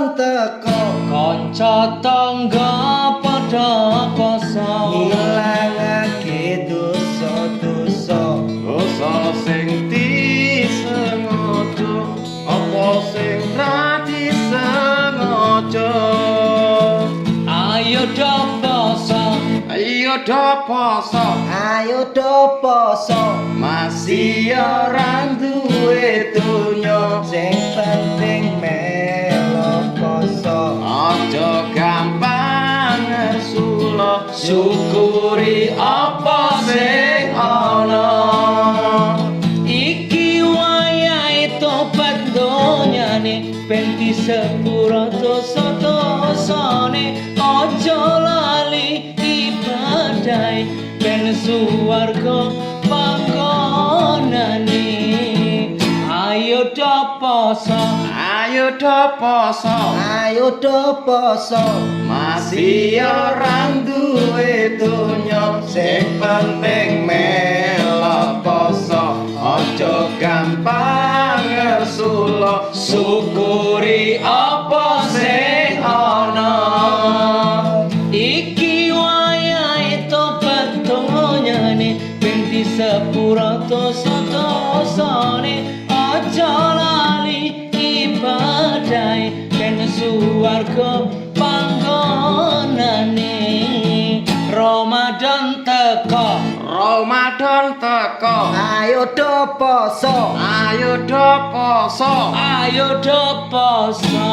Ramadan teko. Kanca tangga padha poso. Ngilangake dosa-dosa. Dosa sing disengaja apa sing ra disengaja. Ayo do poso. Ayo do poso. Ayo do poso. Masih ora duwe donya. Sing penting melo poso. Aja gampang ngersula. Syukuri apa sing ana. Iki wayahe tobat donyane, ben disepuro dosa-dosane. Aja lali ibadahe, ben suwarga panggonane. Ayo do poso. Ayo do poso. Ayo do poso. Masih ora duwe donya. Sing penting melo poso. Aja gampang ngersula. Syukuri apa sing ana. Iki wayahe tobat donyane, ben disepuro dosa-dosane. Aja lali ibadahe, ben suwarga panggonane. Ramadan teko. Ramadan teko. Ayo do poso. Ayo do poso. Ayo do poso.